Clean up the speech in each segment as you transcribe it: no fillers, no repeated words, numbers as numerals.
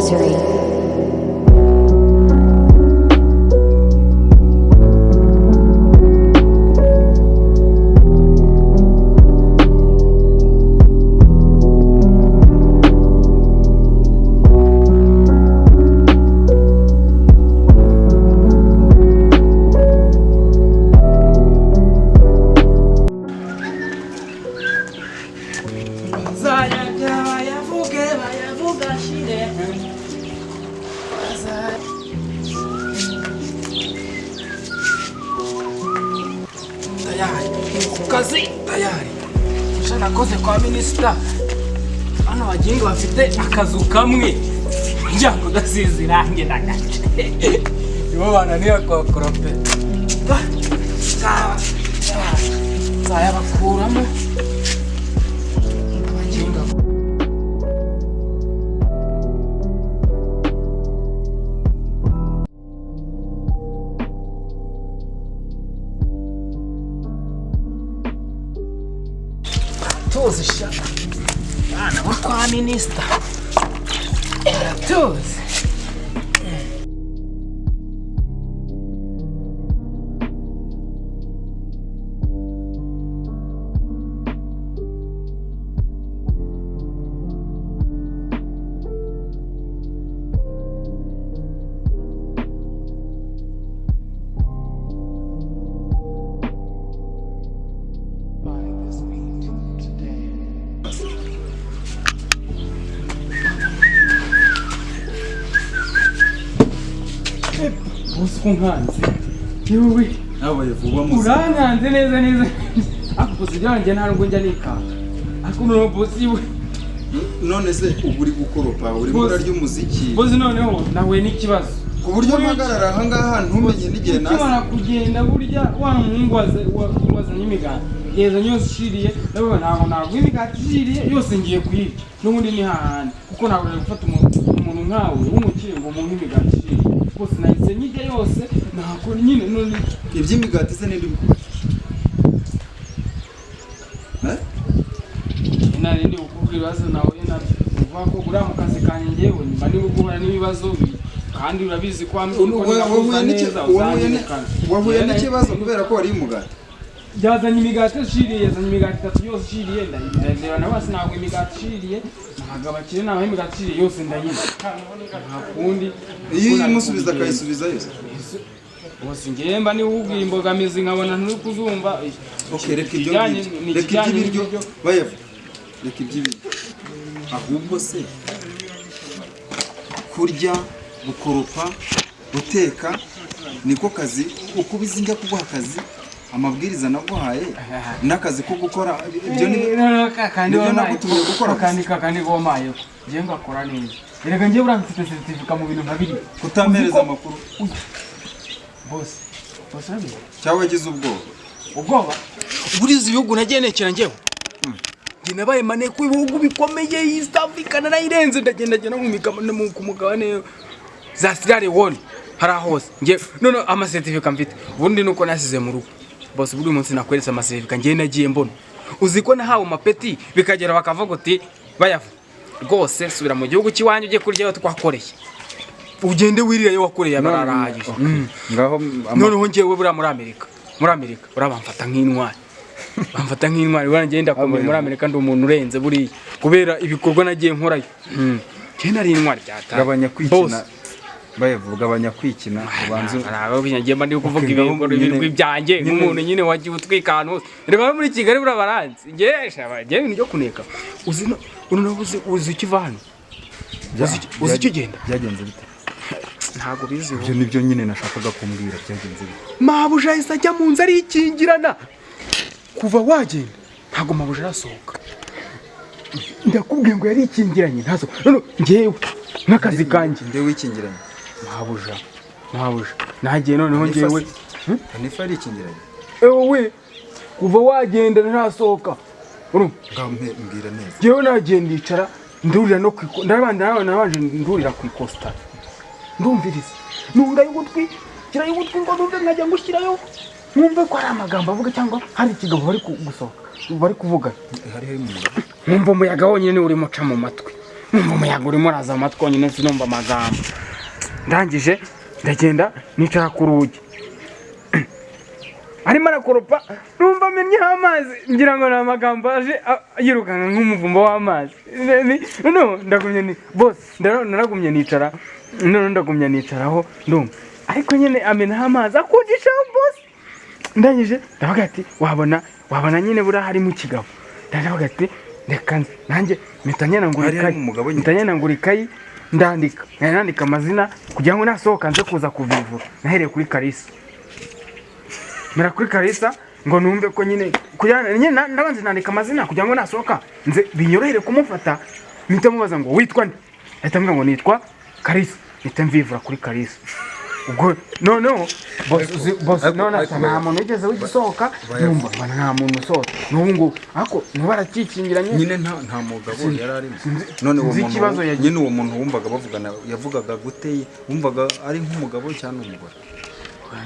Misery. Bazayarya bayavuge bayavuga ashire. Tayari ku kazi, tayari ejo nakoze kwa minisita. Hano baginga bafite akazu kamwe, umuryango udasize irangi na gace, nibo bananiwe kuhakorope. Nzayabakuramo abaginga. Tuzi sha, bana bo kwa minisita baratuzi. Buy this beat today. Bose ko nkanze yewe! Nabaye vuba muzi. Urankanze neza neza, ariko bosi byanjye nta nubwo njya nikanga, ariko noneho bosi we. None se ubu uri gukoropa, urimo Boss. urarya umuziki? Bosi, noneho nahuye n'ikibazo. Ku buryo mpagarara ahangaha ntumenye n'igihe Ukimara nasi. kugenda, burya wa muhungu wazanye imigati yazanye yose ishiriye, ndavuga ntabwo naguha imigati ishiriye yose, ngiye kuyirya n'ubundi ni hahandi, kuko ntabwo nari gufata umuntu nkawe w'umukire ngo muhe imigati ishiriye. Rwose nahise nyirya yose, ntabwo nyine none. Iby'imigati se ninde ubikubajije? Eh? Nari ndi kukubwira ibibazo nahuye nabyo, uvuga ko uriya mu kazi kanjye ngewe mba ndi guhura n'ibibazo kandi urabizi ko wambwiye ko ninakuza neza uzanyirukana. Wahuye n'ikibazo kubera ko wariye umugati? Yazanye imigati ishiriye, yazanye imigati itatu yose ishiriye. Ndayireba nawe, ntabwo imigati ishiriye, ntabwo abakire nabaha imigati ishiriye yose, ndayirya, nta kundi. Iyo uyimusubiza akayisubiza yose? Bose ngewe mba niwubwira imbogamizi nkabona nturi kuzumva. Okay, reka ibyo ngibyo. Ni Reka ikijyanye iby'ibiryo. n'ibiryo. Bayevu, reka iby'ibiryo. Ahubwo se kurya, gukoropa, guteka niko kazi? Uko ubizi njya kuguha akazi, amabwiriza naguhaye n'akazi ko gukora ibyo ni nibyo nagutumye gukora gusa. Kakandi wampayeho ngewe ngakora neza. Erega ngewe buriya mfite certificate mu bintu nka biriya. Kutampereza amakuru. Bose, bose, urabizi. Cyangwa wagize ubwoba? Ubwoba? Buriya ibihugu nagiye nekera, njyewe njye nabaye maneko ibihugu bikomeye, East Africa narayirenze, ndagenda ngenda mu migabane, ku mugabane za Sierra Leone hari hose. Njye none amacertificate mfite ubundi nuko nasize mu rugo. Bose, buri munsi nakweretse amacertificate njye nagiye mbona. Uzi ko nahawe amapeti bikagera bakavuga uti: "Bayavu rwose, subira mu gihugu cy'iwanyu ujye kurya ayo twakoreye, ugende wirire ayo wakoreye, bararahagije." Ngaho. Noneho njyewe buriya muri Amerika buriya bamfata nk'intwari, bamfata nk'intwari. Buriya njyewe ndakomeye muri Amerika, ndi umuntu urenze buriya kubera ibikorwa nagiye nkorayo. Njyewe nari intwari byatari. Gabanya kwikina, bayavu, gabanya kwikina, ubanze. Ngiye mba ndi kuvuga Okay, ngaho ibikorwa ibyanjye nk'umuntu nyine wagiye utwika ahantu hose. Reba muri Kigali buriya baranzi. Njyewe shaba, njyewe ibintu byo kuneka uzi noneho uzi ukiva hano, uzi icyo ugenda. Byagenze bite? Ntabwo bizi wowe. Ibyo nibyo nyine nashakaga kumbwira, byagenze bite? Mabuja yahise ajya mu nzu arikingirana. Kuva wagenda ntabwo mabuja arasohoka. Ndakubwiye ngo yarikingiranye, ntazo. None njyewe nk'akazi kanjye. Nde wikingiranye? Mabuja, mabuja nagiye noneho njyewe. Hanifa arikingiranye? Ewe, kuva wagenda ntarasohoka, urumva? Ngaho mbwira neza. Njyewe nagiye ndicara, ndurira no ku nabanje ndurira ku ikositara, ndumviriza, nungayo ugutwi, shyirayo ugutwi ngo numve, nkajya ngushyirayo nkumve ko hari amagambo avuga cyangwa hari ikigabo bari gusohoka bari kuvuga. Hari hari mu mugabo. Nkumva umuyaga wonyine niwo urimo uca mu matwi. Numva umuyaga urimo uraza mu matwi wonyine, sinumva amagambo. Ndangije ndagenda nicara ku rugi, arimo arakoropa, numva amennyeho amazi, ngira ngo ni amagambo aje yirukanka nk'umuvumba w'amazi. Noneho ndagumye ni bose, naragumye nicara, noneho ndagumya nicaraho, ndumva ariko nyine amenaho amazi akunjishaho bose. Ndangije ndavuga ati wabona nyine buriya harimo ikigabo. Ndavuga ati reka nze nanjye mpita ngenda ngura Hari ikayi, harimo umugabo nyine. mpita ngenda ngura ikayi, ndandika, nkajya nandika amazina kugira ngo nasohoka nze kuza kuvivura. Nahereye kuri Kalisa, mera kuri Kalisa ngo numve ko nyine kugira nyine ndabanza nandika amazina kugira ngo nasohoka nze binyorohere kumufata. Mpita mubaza ngo witwa nde, ahita ambwira ngo nitwa Kalisa, mpita mvivura kuri Kalisa. Ubwo noneho boss none ati nta muntu wigeze wigisohoka, numva mbona nta muntu usohoka n'ubu ngubu, ariko nubu arakikingiranye. Nyine nta mugabo yari arimo. None uwo Sinzi muntu ikibazo yagize. Nyine uwo muntu wumvaga bavugana yavugaga gute? Wumvaga ari nk'umugabo cyangwa umugore?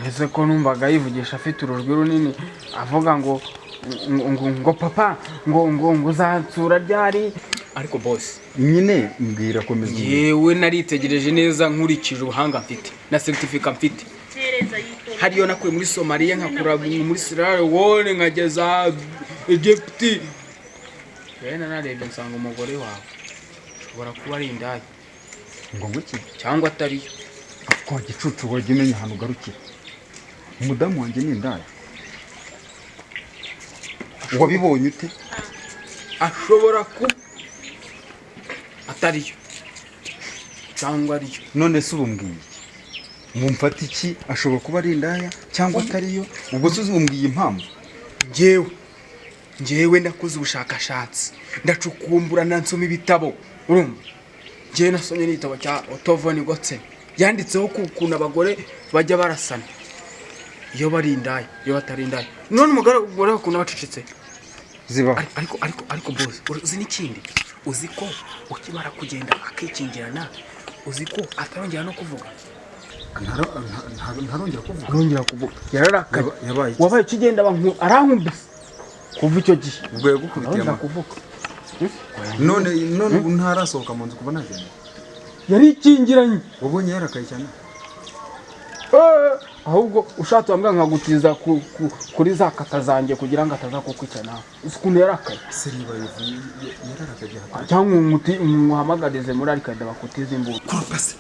Ese ko numvaga yivugisha afite urujwi runini, avuga ngo papa ngo uzansura ryari? Ariko boss, Nyine mbwira, komeza umbwire. Yewe, naritegereje neza nkurikije ubuhanga mfite na certificate mfite, hariyo nakuye muri Somaliya, nkakura muri Sierra Leone, nkageza Egypt. Rero nanarebye nsanga umugore wawe ashobora kuba ari indaya. Ngo ngwiki? Cyangwa atariyo. Kwa gicucu, wajya umenya ahantu ugarukira. Umudamu wanjye ni indaya? Wabibonye ute? Ashobora kuba atariyo cyangwa ariyo. None se ubu mbwiye iki? Ngo mfate iki? Ashobora kuba ari indaya cyangwa atariyo, ubwo se umbwiye impamvu? Njyewe nakoze ubushakashatsi, ndacukumbura, nansoma ibitabo. Urumva, njyewe nasomye n'igitabo cya Otto von Gotzen, yanditseho ku ukuntu abagore bajya barasana iyo bari indaya, iyo batari indaya. None umugore ukuntu bacecetse. Zibaho. Ariko boss, uzi n'ikindi? Uzi ko ukimara kugenda akikingirana, uzi ko atarongera no kuvuga? Ntarongera kuvuga? Arongera kuvuga, yararakaye. Yabaye iki? Wabaye ukigenda arankumbise kuva icyo gihe. Ubwo yagukubitiye Arongera ama kuvuga. None ubu ntarasohoka mu nzu kuva nagenda? Yari ikingiranye. Wabonye yarakaye cyane? Ahubwo ushatse wambwira nkagutiza kuri za kata zanjye kugira ngo ataza kukwica nawe. Uzi ukuntu yarakaye? Seriba yararakaye hatari. Cyangwa umuhamagarize muri arikada bakutiza imbunda. Koropa se.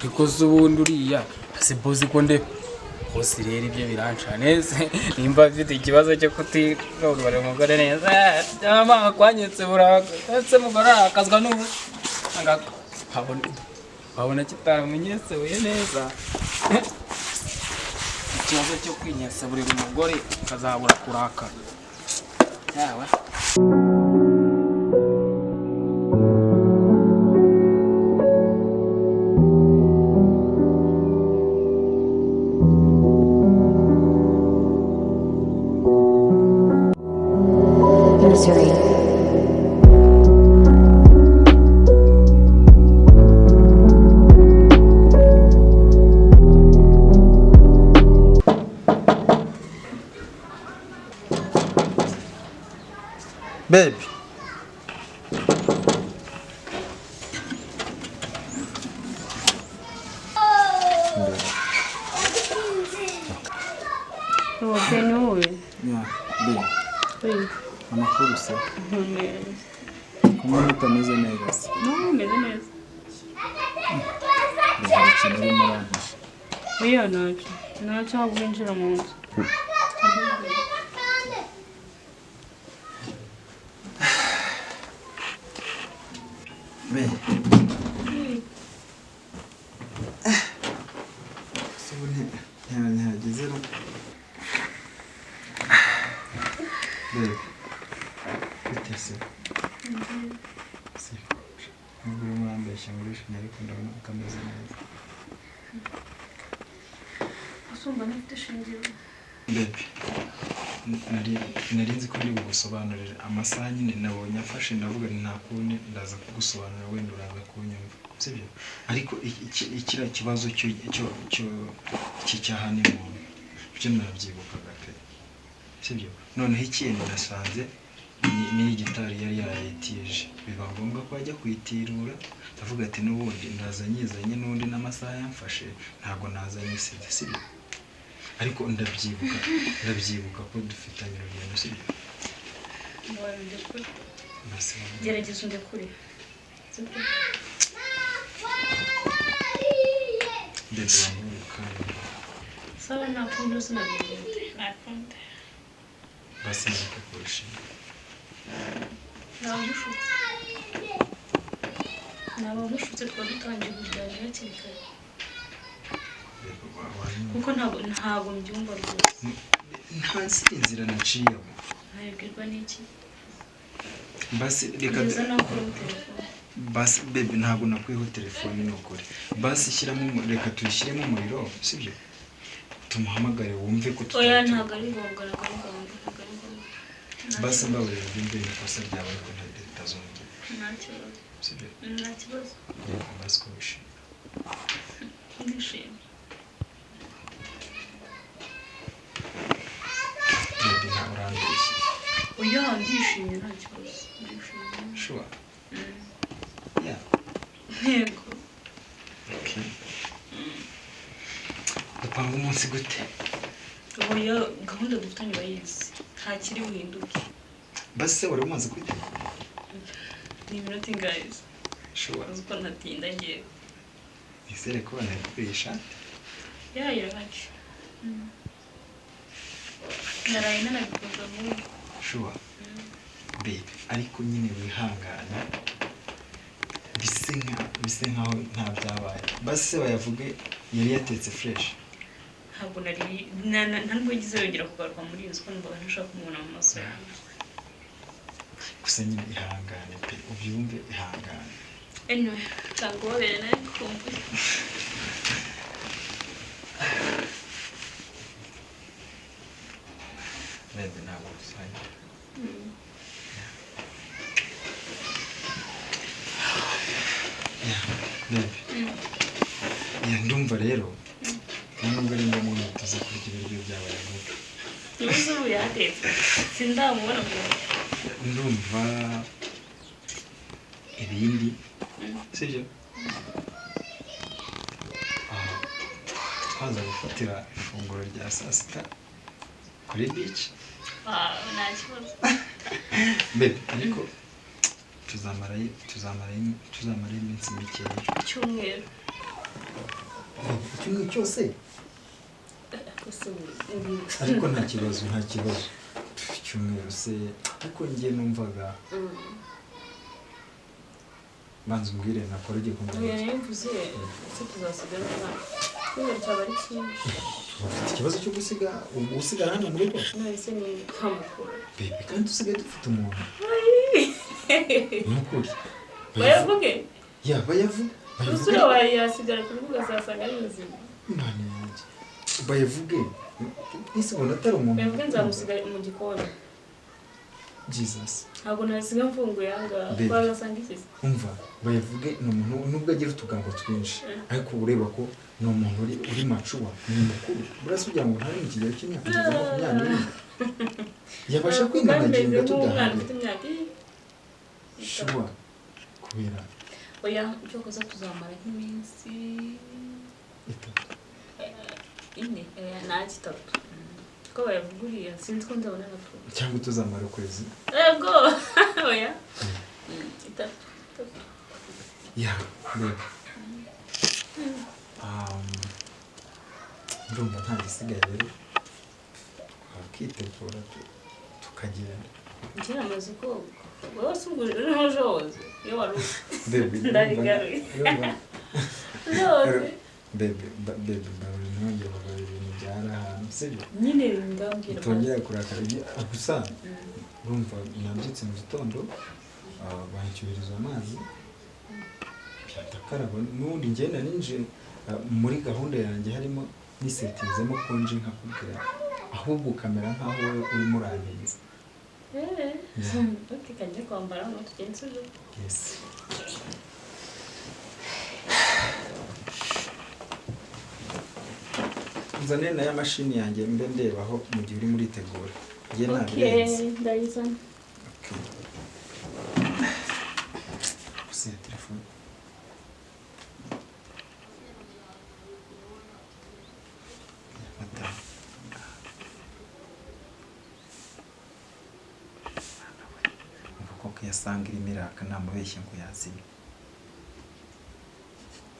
Ariko se ubundi uriya si bozi ko ndeba bose rero ibyo biranca neza, nimba afite ikibazo cyo kutirongora umugore neza, cyangwa kwanyetse buraka ndetse umugore arakazwa n'ubu wabona kitaramunyesebuye neza. Ikibazo cyo kwinyeseburira umugore ukazabura kurakara yawe. Missouri. Baby. Wowe ni wowe. Yeah, baby. Oui. Amakuru se? Neza. Kumwe mutameze neza se? No, meze neza. Hari ikintu urimo urampisha. Oya, ntacyo. Ntacyo, ahubwo winjira mu nzu. Baby. Se ubu ntihageze ra? Baby. Bite se? Se. Nubwo urimo urambeshya ngo urishimye, ariko ndabona utameze neza. Usumba ntafite ishingiro. Baby, nari nzi ko ndi bugusobanurire amasaha nyine nabonye afashe, ndavuga nti nta kundi, ndaza kugusobanurira, wenda uraza kunyumva, sibyo? Ariko kiriya kibazo cyo cy'icyaha ni muntu. Ibyo nabyibukaga pe, sibyo? Noneho ikindi nasanze n'iyi gitari yari yarayitije, biba ngombwa ko ajya kuyitirura. Ndavuga ati n'ubundi ndaza nyizanye, n'ubundi n'amasaha yamfashe ntabwo nazanye isize, sibyo? Ariko ndabyibuka, ndabyibuka ko dufitanye urugendo, sibyo? Mbabarira undekure. Basi. Gerageza undekure, sibyo? Bebe, wamubura kandi. Sawa, ntakunda, sinabigende, ntakunda. Basi nareke kurushinga. Nabamushutse, nabamushutse, twari dutangiye kuganira hakiri kare. Bebe, wanyumva. Kuko ntabwo mbyumva rwose. Nta inzira naciyemo. Nabibwirwa n'iki? Basi reka. Kugeza naho ukuraho telefone. Basi bebe, ntabwo nakwiyeho telefone, ni ukuri. Basi shyiramo reka tuyishyiremo umuriro, sibyo? Tumuhamagare wumve ko Oya. tutari. Ntabwo ari ngombwa, ntabwo ari ngombwa, ntabwo ari ngombwa. Basi mbabarira ubyumve, ni ikosa ryawe, ariko ntabwo ritazongera. Nta kibazo. Sibyo? Nta kibazo. Basi ko wishimye. Ndishimye. Bebe, ntawe urambeshye. Oya, ndishimye, nta kibazo, ndishimye. Sure? Yeah? Yego. Okay, dupanga umunsi gute? Oya, gahunda dufitanye urayizi, nta kiri buhinduke. Basi se wari umaze kwitegura? Ni iminota ingahe se? Sure? Uzi ko ntatinda ngewe. Nizere ko banakuriye ishati. Ya, irahari. Naraye nanabikoza nk'ubu. Sure, babe? Ariko nyine wihangane, bise nkaho nta byabaye. Basi se bayavuge yari yatetse fresh. Ntabwo nari nta nubwo yagize yongera kugaruka muri iyi nzu, ko numvaga ntashaka kumubona mu maso yanjye. Gusa nyine ihangane pe, ubyumve, ihangane. Anyway, ntabwo ubabere, nawe kumbuye. Babe, ntabwo rusange. Yeah, babe, yeah, ndumva rero nta nubwo ari ngombwa ngo tuze kurya ibiryo byabaye vuba. Niba ubu yatetse sindamubona ngo. Ndumva ibindi, sibyo? Ah, twaza gufatira ifunguro rya saa sita kuri beach. Ah, nta kibazo. Bebe, ariko tuzamarayo iminsi mikeya. Icyumweru. Icyumweru cyose? Gusa ubu Ariko nta kibazo, nta kibazo, icyumweru se. Ariko njye numvaga, banza umbwire, nakora ugiye Oya. kumbwira. Nari mvuze ese tuzasigara umwana, icyumweru cyaba ari cyinshi. Ufite ikibazo cyo gusiga usigara hano mu rugo? None se ni nkamukura? Bebe, kandi dusigaye dufite umuntu, ni ukuri. Bayavuge. Ya, bayavuge. Umusore Bayavuge. wawe yasigara ku rubuga azasanga ari muzima. Imana yanjye, bayavuge ese ubona atari umuntu? Bayavuge nzamusiga mu gikoni. Jesus. Ntabwo nasiga mfunguye ahangaha. Baby. Wazasanga iki se? Umva, bayavuge ni umuntu, nubwo agira utugambo twinshi, ariko uba ureba ko ni umuntu uri mature, ni mukuru. Burasa ugira ngo ntari mu kigero cy'imyaka igeze 24 yabasha kwimanaginga Bameze nk'umwana tudahari. ufite imyaka Sure, kubera Oya, icyo koza tuzamara nk'iminsi 3. 4, oya, nanjye 3, ko bayavuga uriya sinzi ko nzabona na tu Cyangwa tuzamara ukwezi. Yego, oya, 3, 3. Ya babe, ndumva nta gisigaye rero, twakitegura tukagenda. Njye namaze koga, wowe se ubwo ntuje woze iyo wari uzi? Babe, Ndabigaruye. ndumva Woze. Bebe, bebe, mbabarira ntongere kugarura ibintu byari ahantu, sibyo? Nyine ndambwira. Utongera kurakara. Gusa urumva nabyutse mu gitondo, banshyuhiriza amazi, ndakaraba. N'ubundi ngenda ninjiye muri gahunda yanjye harimo nisetinzemo ko nje nkakubwira, ahubwo ukamera nkaho wowe urimo urantinza. Eh, ok, kajya kwambara ngo tugende, sibyo? Yes. Unzanire na ya mashini yanjye mbe ndebaho mu gihe urimo uritegura. Njye Okay, ntabirenze. ndayizana. Okay. Gusa iya telefone. Madamu. Umva koko yasanga irimo iraka namubeshye ngo yazimye.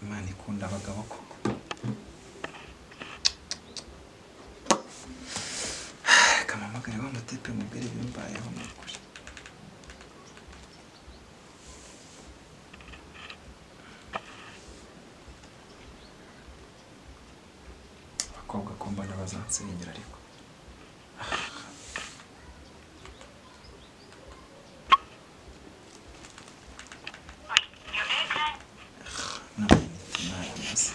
Imana ikunda abagabo koko. Kamamagare wa mutipe mubwire ibimbayeho ni ukuri. Abakobwa ko mbona bazansenyera ariko. N'amayinite nayamaze.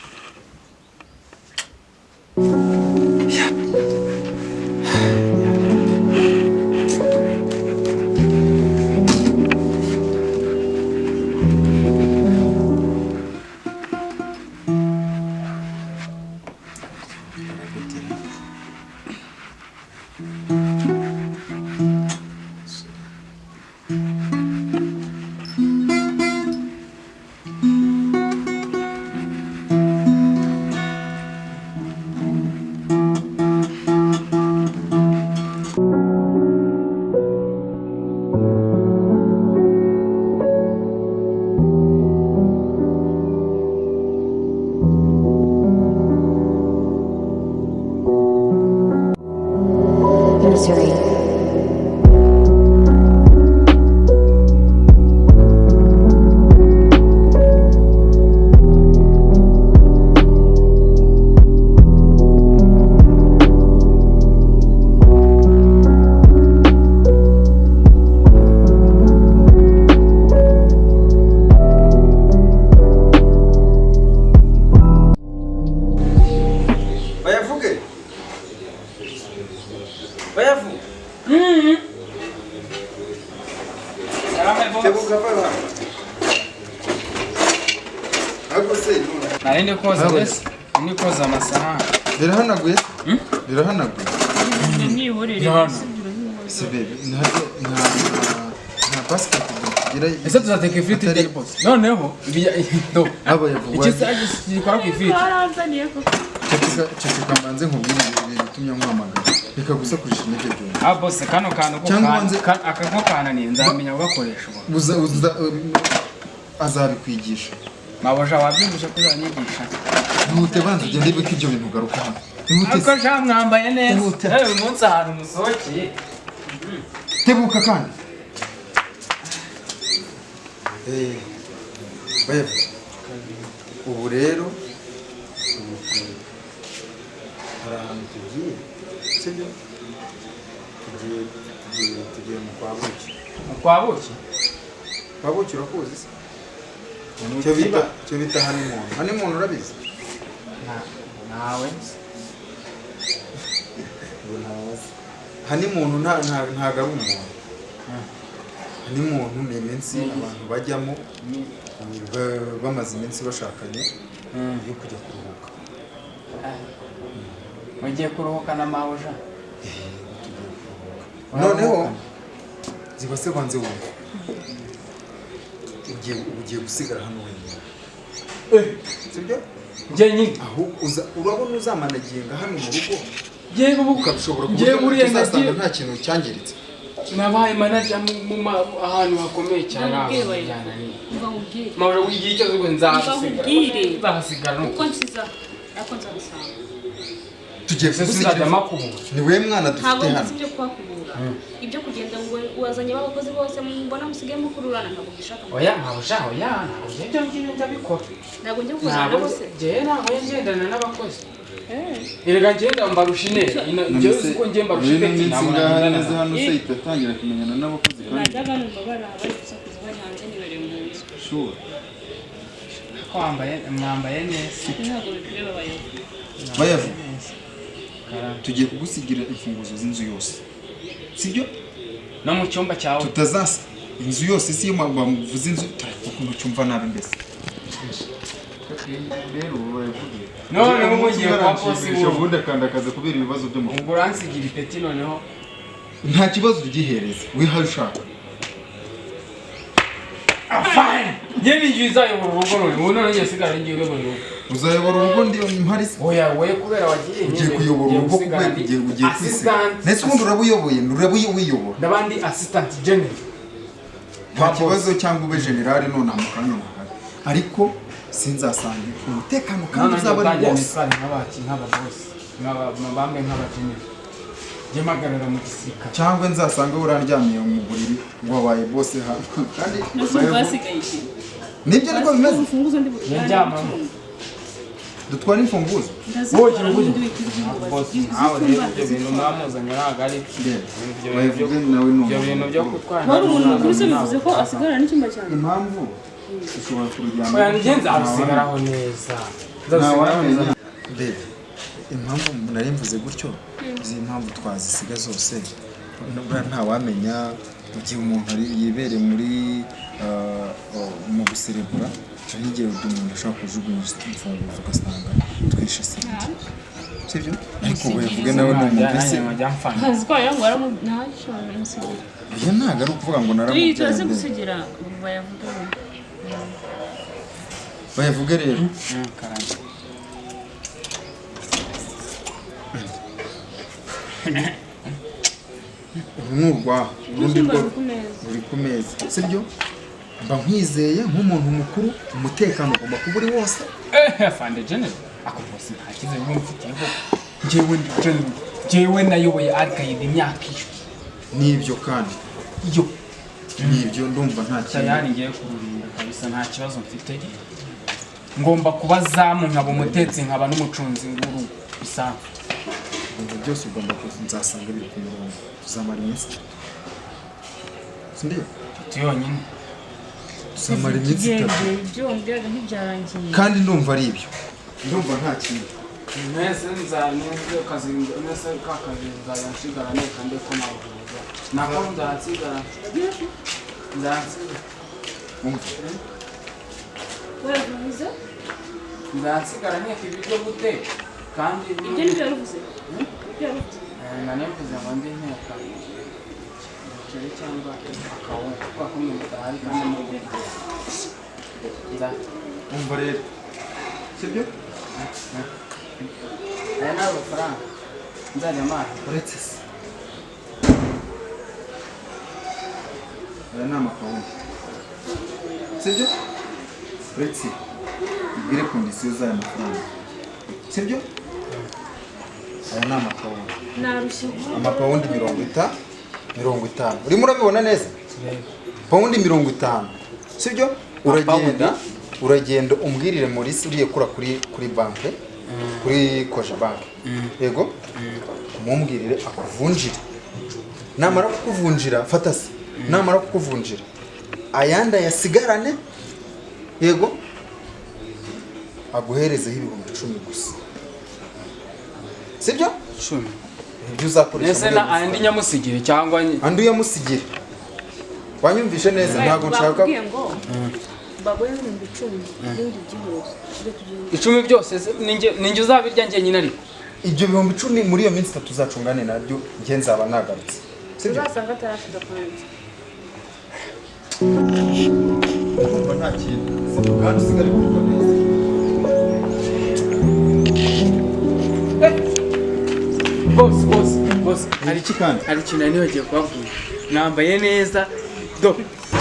Baragutera. Missouri. Bayavuge. Bayavuge. Tebuka va hano. Ariko se none Nari ndi koza mbese ndi koza amasahani. birahanaguye? Birahanaguye. Mwihorere. Birahana. Si bebe, nta basket tugira. Ese tuzateka ifiriti Atari- ryari boss? Noneho do. Abo yavugwa. Iki se gikora ku ifiriti? Baranzaniye koko. Ceceka ceceka mbanze nkubwire ibintu bitumye nkuhamagara. Reka gusakurisha intege byombi. Ah boss, kano kantu ko Cyangwa ubanze- aka ko kananiye nzamenya kugakoresha ubu. Uza uza azabikwigisha. Mabuja wabyumvise ko uzanyigisha. Ihute banza ugende ibike ibyo bintu ugaruka hano. Ihute Ariko sha mwambaye neza. Ihute. Uyu munsi ahantu musohokeye. Tebuka kandi. Bayavuga. Ubu rero ubu hari ahantu tugiye, sibyo? Tugiye mu kwa buki. Kwa buki? Kwa buki urakuzi se? Cyo bita honeymoon. Honeymoon urabizi? Nawe. Ngo ntabazi. Honeymoon ntago ari umuntu. Honeymoon ni iminsi abantu bajyamo bamaze iminsi bashakanye yo kujya kuruhuka. Mugiye kuruhuka na mabuja. Tugiye kuruhuka. Noneho ziba se banze wumva. Ugiye gusigara hano wenyine. Sibyo? Njye nyine. Aho urabona uzamanaginga hano mu rugo Ngiye ubu ukabishobora ku Ngiye buryo buriya uzasanga nagiye nta kintu cyangiritse. Nabaye manager ahantu hakomeye cyane Ndamubwiye aho bayo. njyana ni. Mva nkubwire. Mabuja wigiye icyo zugo nzahasigara. Nkubwire. Nzahasigara nuko. Uko nsiza ariko nzabisanga. Tugiye Ese kugusigira sinzajya makubura. Ni we mwana Ntabwo dufite nzi hano. ibyo kuhakubura. Ibyo kugenda ngo wazanye abakozi bose mbona musigaye mukururana ntabwo mbishaka. Oya mabuja oya ntabwo njye ibyo ngibyo ndabikora. Ntabwo njya kuzana Ntabwo bose. njye ntabwo ngendana n'abakozi. Erega ngenda mbarusha intera. Njye uzi ko njye mbarusha Muri ino ipeti minsi ntabwo ngaha nagendana neza nabo. hano se ihita atangira kumenyana n'abakozi kandi Najyaga numva bari aha bari gusakuza bari hanze nibereye mu nzu. sure. Ko wambaye mwambaye neza. Ntabwo bikureba abayobozi. Bayavuga. Tugiye kugusigira imfunguzo z'inzu yose. Sibyo? No mu cyumba cyawe. Tutazasa inzu yose si yo bamuvuze inzu ukuntu cyumva nabi mbese. Rero ubu bayavuge. Noneho ubu ngiye kwa bosi Aranshimisha, wowe. ubundi akandakaza kubera ibibazo byo mu Ubwo uransigira ipeti noneho. Nta kibazo, uryihereza wihaye ushaka. Fine, njye ninjye uzayobora urugo none ubu, none njye sigara njye uyobora urugo. Uzayobora urugo ndi mpari se? Oya we, kubera wagiye Ugiye nyine, kuyobora ngiye urugo gusigara kubera ndi ugiye kwisiga. assistant. Ndetse ubundi urabuyoboye, urabuwiyobora. Ndabandi assistant general. Nta kibazo, cyangwa ube general none mu kanya ntahari, ariko sinzasange umutekano kandi None uzaba ari utangira wose. nitware nk'abaki, nk'ababosi, nk'abambe, nk'abagenera, njye mpagarara mu gisirikare. Cyangwa nzasanga urandyamiye mu buriri ngo wabaye boss hano kandi. Nose umva hasigaye iki? Nibyo, niko bimeze. Urufunguzo ndi butware. Ndyamamo. Dutwara imfunguzo. Wowe Ndazitwara ugira n'undi witwa bosi nawe rero, ibyo bintu mwamuzanye ntabwo ari ibyo bintu byo Babivuge nawe ni ibyo umuntu bintu byo mukuru. gutwara. Wari umuntu mukuru se bivuze ko asigarana n'icyumba cyanjye? Impamvu ushobora kurujyana. Oya, njye nzarusigaraho neza, nzarusigaraho neza. Babe, impamvu nari mvuze gutyo, izi mpamvu twazisiga zose, buriya ntawamenya igihe umuntu yibereye muri mu guserebura, hari igihe umuntu ashobora kujugunya imfunguzo ugasanga twishe serenge, sibyo? Ariko bavuge nawe ni umuntu ese. Ntazi ko wagira ngo ntacyo baramusigira. Oya, ntabwo ari ukuvuga ngo Turi naramubyaye. turazi Mbere. gusigira bayavuge. Bayavuge rero. Karame. Uru ni urwaho, urundi Icyumba rwo ruri ku meza. Ruri ku meza, sibyo? Mba nkwizeye nk'umuntu mukuru, umutekano ugomba kuba uri wose. Eh, afande general, ako boss nta cyizere uba mufitiye koko. Njyewe ndi general, njyewe nayoboye Al-Qaeda imyaka iyo. Nibyo kandi. Iyo. Nibyo, ndumva nta kintu. Tayari ngiye kururinda kabisa, nta kibazo mfite. Ngomba kuba zamu, nkaba umutetsi, nkaba n'umucunzi w'urugo bisanzwe. Ibintu byose ugomba kuza nzasanga biri ku murongo. Tuzamara iminsi 3, sindiyo? Itatu yonyine? Tuzamara iminsi 3. Ibyo wambwiraga ntibyarangiye. Kandi ndumva ari ibyo, ndumva nta kintu. Mwese nzaneze kazi, mwese ka kazi nzajya nsigara neka ndeko navuza nako nzansigara nzansigara. Umva. Warabivuze? Nzansigara nteka ibiryo gute kandi? Ibyo nibyo waravuze, ibyo waravuze. Nanivuze ngo ndi nteka umuceri cyangwa akawunga kubera ko mwe mudahari kandi muri nza. Umva rero, sibyo? Aya ni amafaranga nzajya mpaha? Uretse se, aya ni amakawunga, sibyo? Uretse ubwire condition z'aya mafaranga, sibyo? Aya ni amakawunga. Narushye. Amapawundi 50, urimo urabibona neza, pawundi 50, sibyo? Uragenda umbwirire Maurice uriye kura kuri banke, kuri Cogebanque, yego, umumbwirire akuvunjire. Namara kukuvunjira, fata se, namara kukuvunjira ayandi ayasigarane, yego, aguherezeho 10,000 gusa, sibyo? 10. Ibyo uzakoresha Ese muri na iyo minsi andi itatu. nyamusigire cyangwa Andi uyamusigire. Wanyumvishe neza? Ntabwo nshaka. Bakubwiye ngo baguhe 10,000 ibindi byihuse tujye tugenda. 10 byose se, ninjye uzabirya njyenyine ariko? Ibyo 10,000 muri iyo minsi 3 uzacungane nabyo, njye nzaba nagarutse, sibyo? Uzasanga atarashize kwanjye. Ndumva nta kintu, sibyo? Kandi usigare kuvuga neza. Bose, bose, bose, hari Iki kandi? Hari ikintu nari nibagiwe kubabwira. Nambaye neza do,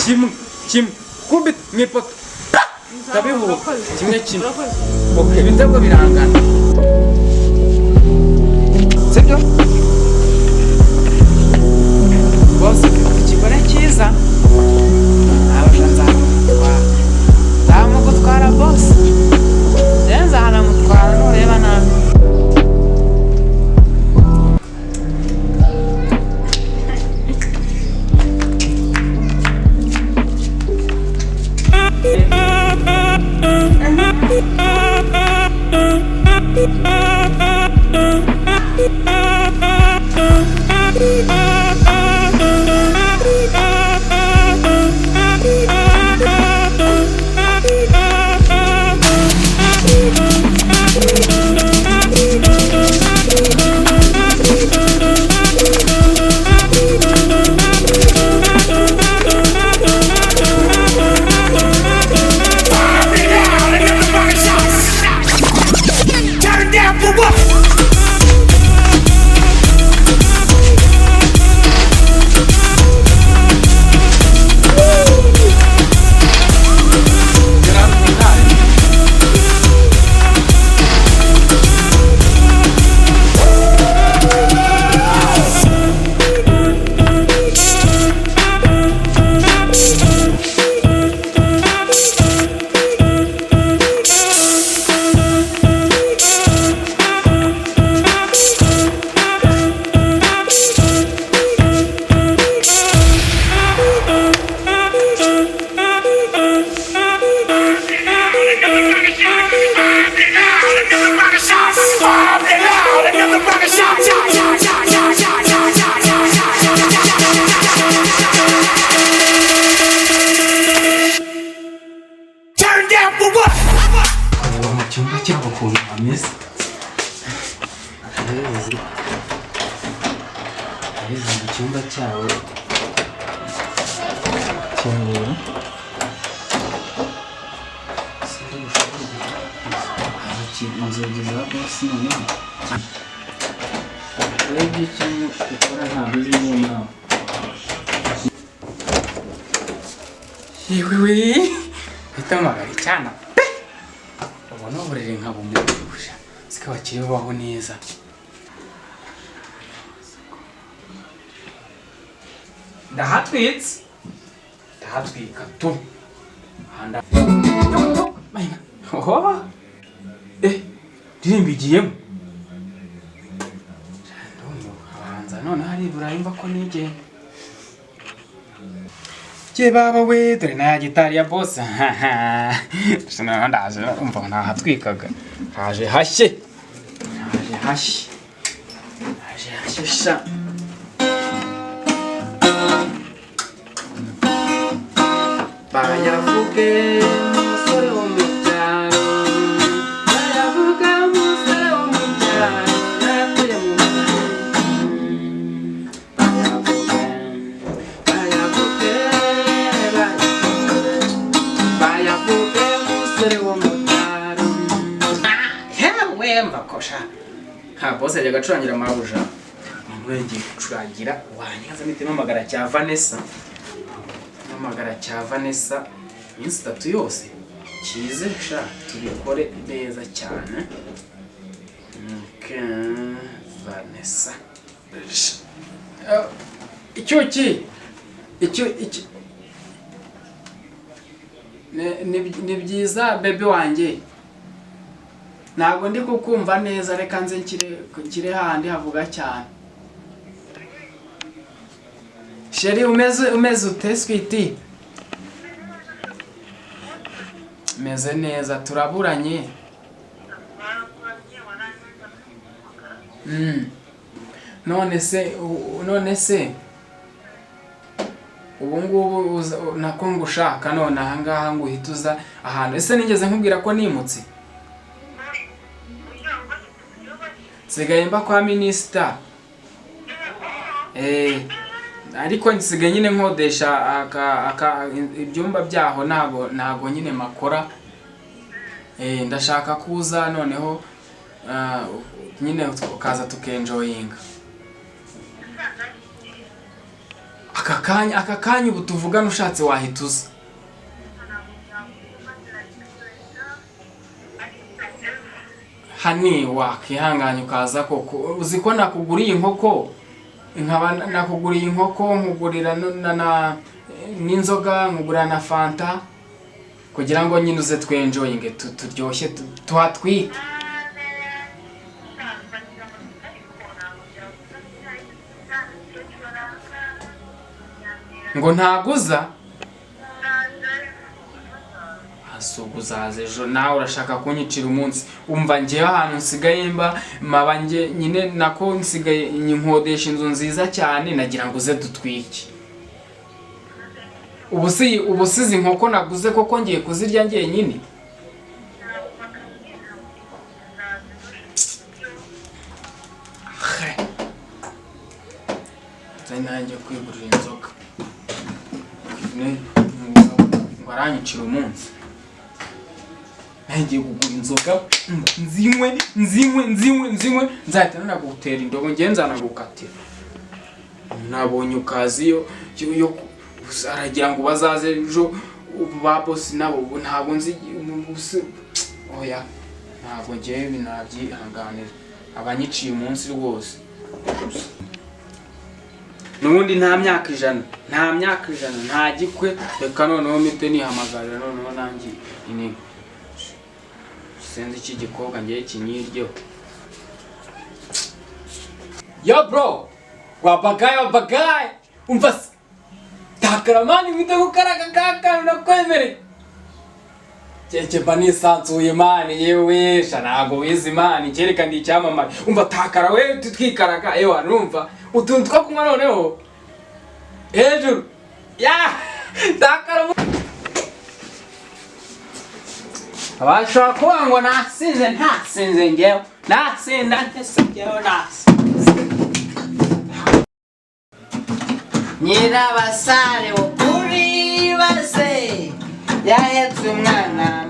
kimwe kimwe kubita mu ipoto ndabihuha, kimwe kimwe. Urakoze. Ibitego birangana. Sibyo? Bose, ufite ikigore cyiza, ntabwo nzamugutwara, nzamugutwara bose, rero nzanamutwara nureba nabi. Mu cyumba cyawe, kingura. Sinzi bushobore inzugi za bosi. Noneho urebye icyo ukora, ntabwo uzi niyo mpamvu. Yewe we, mpita icyana pe! Ubona uburiri nka bumurusha zikaba bakiri babaho neza. Ndahatwitse, ndahatwika tu. Handa oho, ndirimbo igiyemo. Ndumiwe. Abanza noneho hari burayumva ko nigenda. Ye baba we, dore na gitari ya boss. Gusa ndaje umva nahatwikaga. Haje hashye, haje hashye, haje hashye sha. Bayavuge umusore wo mu cyaro, bayavuga umusore wo mu cyaro, natuye mu, bayavuge, bayavuge, bayavuge umusore wo mu cyaro. Hewe mbakosha ha, boss yajyaga acurangira mabuja, none yagiye gucurangira wanyaza. Mpita mpamagara cya Vanessa, mpamagara cya Vanessa iminsi 3 yose kize sha, tubikore neza cyane. Okay, Vanessa. Icyuki icyo iki ni byiza bebe wanjye, ntabwo ndi kukumva neza. Reka nze nshyire hahandi havuga cyane. Chérie, umeze ute, sweetie? Meze neza, turaburanye. None se ubu ngubu nako ngushaka none ahangaha ngo uhite uza ahantu. Ese nigeze nkubwira ko nimutse? Nsigaye mba kwa minisita. Ariko nsigaye nyine nkodesha ibyumba byaho, ntago nyine makora. Ndashaka kuza noneho, nyine ukaza tukenjoyinga aka kanya, aka kanya ubu tuvugana. Ushatse wahita uza. Hani wakihanganye ukaza koko. Uzi ko nakuguriye inkoko, nkaba nakuguriye inkoko, nkugurira n'inzoga, nkugurira na Fanta kugira ngo nyine uze twenjoyinge, turyoshye, tuhatwike. Ngo ntaguza asuga, uzaza ejo. Nawe urashaka kunyicira umunsi. Umva, ngewe ahantu nsigaye mba maba nge nyine nako nsigaye nkodesha inzu nziza cyane. Nagira ngo uze dutwike. Ubu si izi nkoko naguze koko ngiye kuzirya njyenyine? He. Nzanye nanjye kwigurira inzoga. Ngo aranyicira umunsi. Nanjye ngiye kugura inzoga, nzinywe, nzinywe, nzinywe, nzinywe, nzahita nanagutera indobo, ngewe nzanagukatira. Nabonye ukazi yo aragira ngo bazaze ejo ba boss nabo. Ubu ntabwo nzi oya, ntabwo ngewe nabyihanganira, abanyiciye umunsi rwose. N'ubundi nta myaka 100, nta myaka 100, nta gikwe. Reka noneho mpite nihamagarira noneho nanjye iniga. Sinzi iki gikobwa ngiye kinyiryeho. Yo bro, wabagaye, wabagaye. Umva se, takaramani, mwite gukaraga kakantu nakwemereye. Cece mba nisanzuye man. Yewe sha, ntabwo wize man, kereka ndi icyamamare. Umva, takara we, tutwikaraga. Ewa, numva utuntu two kunywa noneho hejuru ya takara. Abashobora kuba ngo nasinze, ntasinze ngewe, nasinda ntese ngewe nasinze. Nyirabasare wo kuri base yahetse umwana.